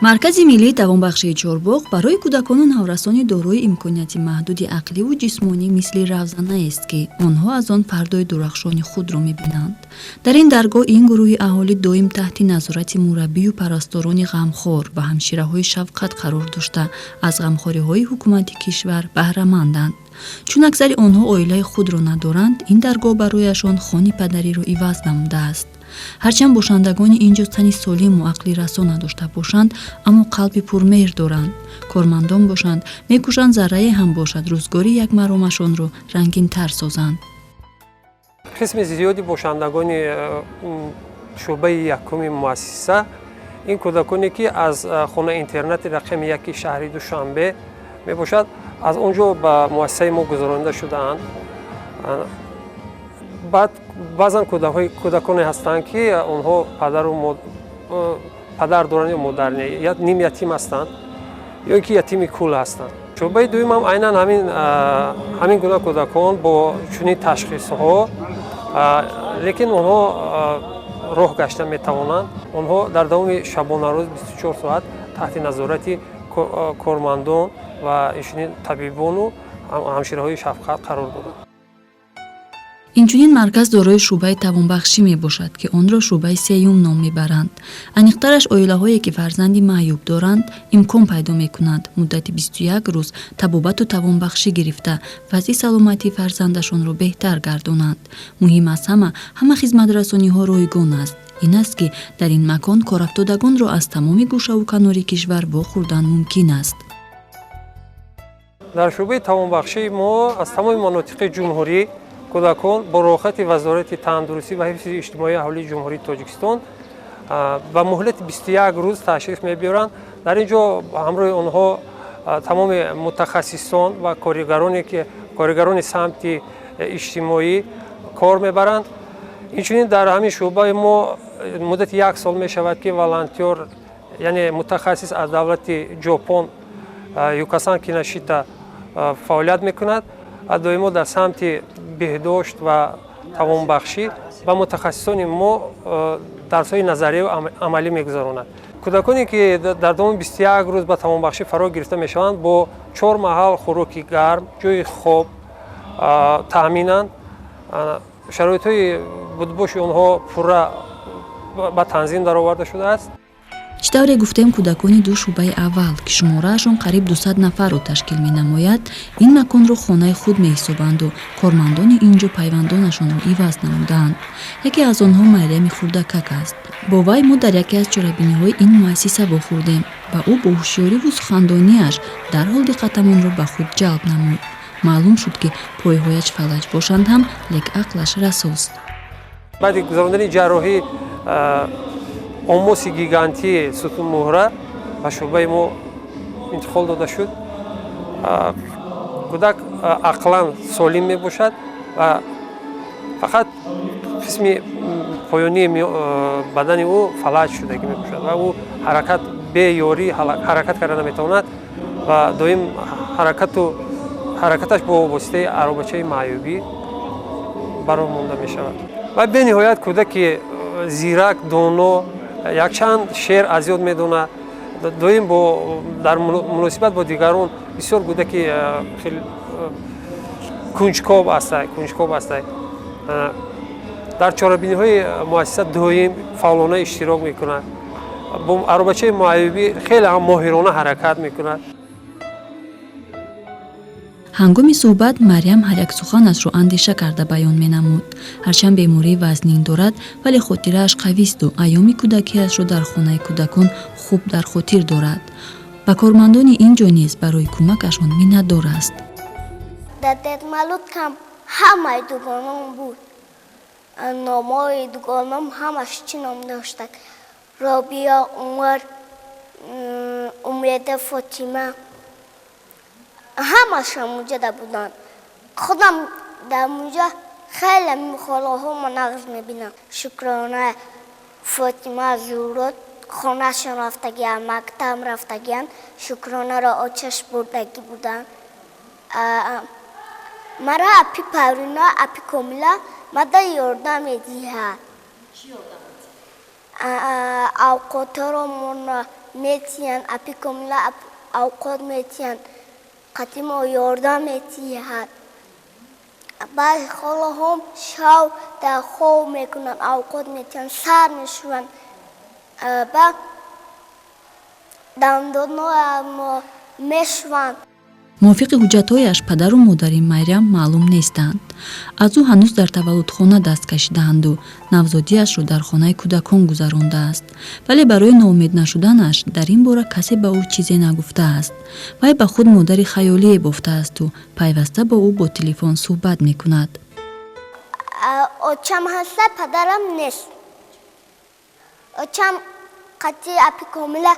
Маркази миллии тавонбахшии Чорбоғ барои кӯдакону наврасони дорои имконияти маҳдуди ақливу ҷисмонӣ мисли равзанаест, ки онҳо аз он фардои дурахшони худро мебинанд. Дар ин даргоҳ ин гурӯҳи аҳолӣ доим таҳти назорати мураббию парасторони ғамхор ва ҳамшираҳои шафқат қарор дошта, аз ғамхориҳои ҳукумати кишвар баҳраманданд. Чун аксари онҳо оилаи худро надоранд, ин даргоҳ барояшон хони падариро иваз намудааст. Ҳарчанд бошандагони ин ҷо тани солиму ақли расо надошта бошанд, аммо қалби пурмеҳр доранд. Кормандон бошанд, мекӯшанд заррае ҳам бошад рӯзгори якмаромашонро рангинтар созанд. Қисми зиёди бошандагони шӯъбаи якуми муассиса ин кӯдаконе, ки аз хона интернати рақами яки шаҳри Душанбе мебошад, аз он ҷо ба муассисаи мо гузаронида шудаанд. Баъд баъзан кӯдаконе ҳастанд, ки онҳо падар доранд ё модар не, ним ятим ҳастанд ё ин ки ятими кул ҳастанд. Шӯъбаи дуюмам айнан ҳамин гуна кӯдакон бо чунин ташхисҳо, лекин онҳо роҳ гашта метавонанд. Онҳо дар давоми шабонарӯз 24 соат таҳти назорати кормандон ва инчунин табибону ҳамшираҳои шафқат қарор доранд. Инчунин марказ дорои шӯъбаи тавонбахшӣ мебошад, ки онро шӯъбаи сеюм ном мебаранд. Аниқтараш, оилаҳое, ки фарзанди маъюб доранд, имкон пайдо мекунанд муддати 21 рӯз табобату тавонбахшӣ гирифта, вазъи саломатии фарзандашонро беҳтар гардонанд. Муҳим аз ҳама, ҳама хизматрасониҳо ройгон аст. Ин аст, ки дар ин макон корафтодагонро аз тамоми гӯшаву канори кишвар вохӯрдан мумкин аст. Дар шӯъбаи тавонбахшии мо аз тамоми манотиқи ҷумҳурӣ кӯдакон бо роҳхати Вазорати тандурустӣ ва ҳифзи иҷтимоии аҳолии Ҷумҳурии Тоҷикистон ба муҳлати 21 рӯз ташриф мебиёранд. Дар ин ҷо ҳамроҳи онҳо тамоми мутахассисон ва коригароне, ки коригарони самти иҷтимоӣ кор мебаранд. Инчунин дар ҳамин шӯъбаи мо муддати як сол мешавад, ки волонтёр, яъне мутахассис аз давлати Ҷопон Юкасан Кинашита фаъолият мекунад ва доимо дар самти беҳдошт ва тавонбахшӣ ба мутахассисони мо дарсҳои назарияву амалӣ мегузаронад. Кӯдаконе, ки дар давоми 21 рӯз ба тавонбахшӣ фаро гирифта мешаванд, бо чор маҳал хӯроки гарм, ҷои хоб таъминанд. Шароитҳои будубоши онҳо пурра ба танзим дароварда шудааст. Чӣ тавре гуфтем, кӯдакони ду шӯъбаи аввал, ки шумораашон қариб 200 нафарро ташкил менамояд, ин маконро хонаи худ меҳисобанду кормандони ин ҷо пайвандонашонро иваз намудаанд. Яке аз онҳо Марьями хурдакак аст. Бо вай мо дар яке аз чорабиниҳои ин муассиса вохӯрдем ва ӯ бо ҳушёриву сухандониаш дарҳол диққатамонро ба худ ҷалб намуд. Маълум шуд, ки пойҳояш фалаҷ бошанд ҳам, лек ақлаш расост. Баъди гузарондани ҷарроҳӣ омоси гигантии сутунмуҳра ба шӯъбаи мо интиқол дода шуд. Кӯдак ақлан солим мебошад ва фақат қисми поёнии бадани ӯ фалаҷ шудагӣ мебошад ва ӯ ҳаракат бе ёрӣ ҳаракат карда наметавонад ва доим ҳаракаташ бо воситаи аробачаи маъюбӣ бароҳ монда мешавад. Ва бениҳоят кӯдаки зирак, доно, якчанд шеър аз ёд медонад. Доим дар муносибат бо дигарон бисёр кӯдаки хеле кунҷков астай. Дар чорабиниҳои муассиса доим фаъолона иштирок мекунад, бо аробачаи маъюбӣ хеле ҳам моҳирона ҳаракат мекунад. Ҳангоми суҳбат Марьям ҳар як суханашро андеша карда баён менамуд. Ҳарчанд бемории вазнин дорад, вале хотирааш қависту айёми кӯдакиашро дар хонаи кӯдакон хуб дар хотир дорад. Ба кормандони ин ҷо низ барои кӯмакашон миннатдор аст. Дар дедмалуткам ҳамаи дугоном буд. Номҳои дугоном ҳамаш чӣ ном доштак: Робиё, Умар, Умеда, Фотима, ҳамаш ҳамунҷода буданд. Худам дар мунҷа хеле холаҳомо нағз мебинам: Шукрона, Фотима, Зуҳрот хонашон рафтагианд, мактаб рафтагианд. Шукронаро очаш бурдагӣ буданд. Мара апи Парвина, апи Комила мада ёрдам медиҳад, авқотҳоро Метиҳанд, апи Комила авқот метиҳанд, қати мо ёрдам метиҳад. Баъзе холаҳом шав дар хоб мекунанд, авқот метиҳанд, сар мешӯянд, ба дандоноамо мешӯянд. Мувофиқи ҳуҷҷатҳояш, падару модари Майрам маълум нестанд. Аз ӯ ҳанӯз дар таваллудхона даст кашидаанду навзодиашро дар хонаи кӯдакон гузарондааст, вале барои ноумед нашуданаш дар ин бора касе ба ӯ чизе нагуфтааст. Вай ба худ модари хаёлие бофтаасту пайваста бо ӯ бо телефон суҳбат мекунад. Очам ҳаста, падарам нест. Очам қати апи Комила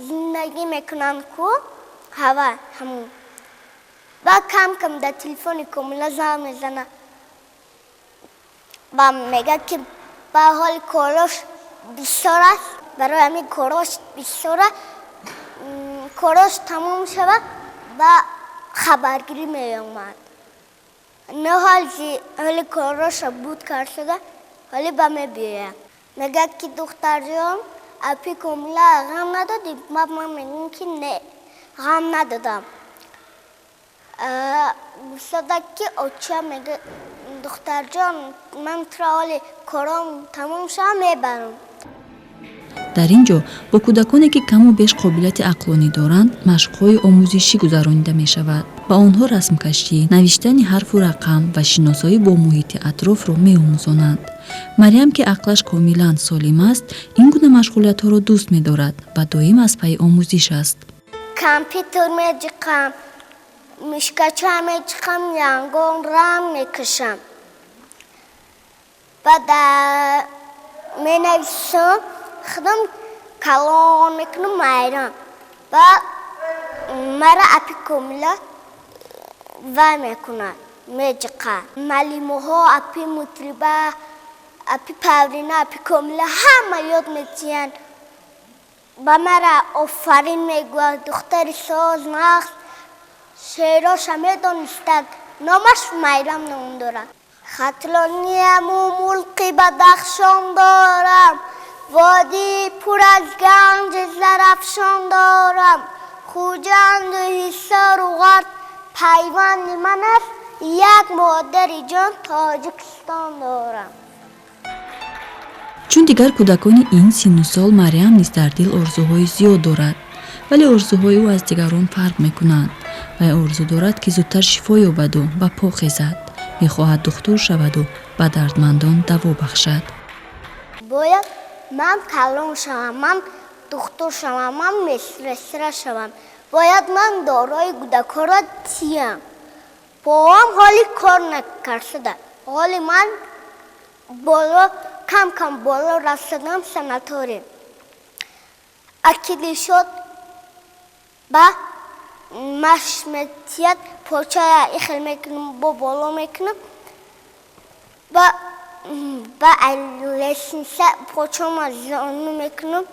зиндагӣ мекунанд ку, ҳава ҳамун. Ба кам кам дар телефони Комила занг мезана ва мегӯяд, ки ба ҳоли корош бисёр аст, барои ҳамин корош бисёра, корош тамом шава, ба хабаргирӣ меомад. Не, ҳоли короша буд кард шуда, ҳоли ба мебиёяд, мегӯяд, ки духтарҷон, апи Комила ғам надодӣ? Ба ман мегӯям, ки не, ғам надодам. Гуфтада, ки оча мега: духтарҷон, ман туро ҳоли кором тамом шава, мебарам. Дар ин ҷо бо кӯдаконе, ки каму беш қобилияти ақлонӣ доранд, машқҳои омӯзишӣ гузаронида мешавад. Ба онҳо расмкашӣ, навиштани ҳарфу рақам ва шиносоӣ бо муҳити атрофро меомӯзонанд. Марьям, ки ақлаш комилан солим аст, ин гуна машғулиятҳоро дӯст медорад ва доим аз пайи омӯзиш аст. Компютер меҷиқам, мишкача меҷиқам, янгон ранг мекашам, баъд менависам, худам калон мекунам, майрам. Ба мара апи Комила вай мекунад, меҷиқад. Маълимоҳо, апи Мутриба, апи Паврина, апи Комила ҳама ёд метиҳанд. Ба мара офарин мегӯяд: духтари соз, нағз, шеъроша медонистад. Номаш Майрам ном дорад. Хатлонияму мулқи Бадахшон дорам, водии пур аз ганҷи Зарафшон дорам. Хуҷанду Ҳисору Ғарб пайванди ман аст, як модари ҷон Тоҷикистон дорам. Чун дигар кӯдакони ин синну сол, Марьям низ дар дил орзуҳои зиёд дорад, вале орзуҳои ӯ аз дигарон фарқ мекунанд. Вай орзу дорад, ки зудтар шифо ёбаду ба по хезад. Мехоҳад духтур шаваду ба дардмандон даво бахшад. Бояд ман калон шавам, ман духтур шавам, ман медсестра шавам. Бояд ман дорои кӯдакҳоро тиям. Поам ҳоли кор накард шуда, ҳоли ман боло, кам кам боло расидам. Санаторий акилишод ба маш метиҳад, почая ихел мекунам, бо боло мекунам, ба лестница почома зону мекунам,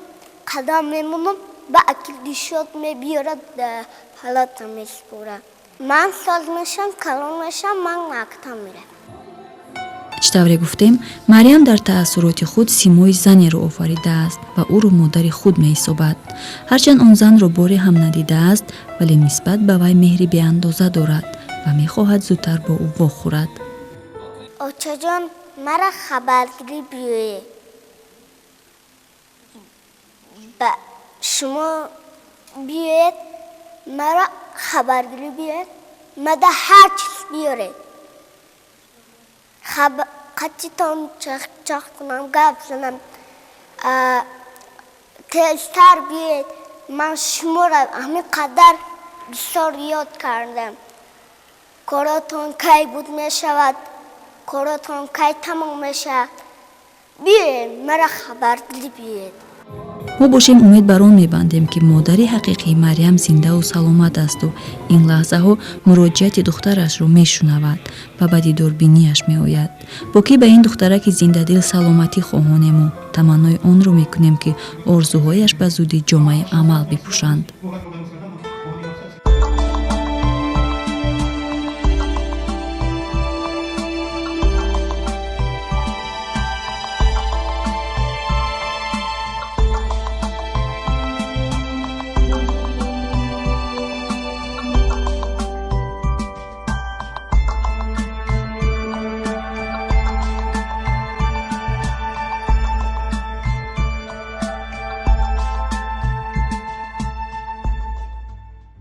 қадам мемонам, ба акилдишод мебиёрад, палата меспорад. Ман соз мешавам, калон мешавам, ман мактаб меравам. Чӣ тавре гуфтем, Марьям дар таассуроти худ симои занеро офаридааст ва ӯро модари худ меҳисобад. Ҳарчанд он занро боре ҳам надидааст, вале нисбат ба вай меҳри беандоза дорад ва мехоҳад зудтар бо ӯ вохӯрад. Очаҷон, мара хабаргирӣ биёед. Ба шумо биёед, мара хабаргирӣ биёед, мада ҳар чиз биёред. Қатитон чахчах кунам, гап занам. Тезтар биёед, ман шуморо ҳамин қадар бисёр ёд кардам. Коротон кай буд мешавад, коротон кай тамом мешавад? Биёед, мара хабаргирӣ биёед. Мо бошем, умед бар он мебандем, ки модари ҳақиқии Марьям зиндаву саломат асту ин лаҳзаҳо муроҷиати духтарашро мешунавад ва ба дидорбинияш меояд. Бо ки ба ин духтараки зиндадил саломатӣ хоҳонему таманнои онро мекунем, ки орзуҳояш ба зудӣ ҷомаи амал бипӯшанд.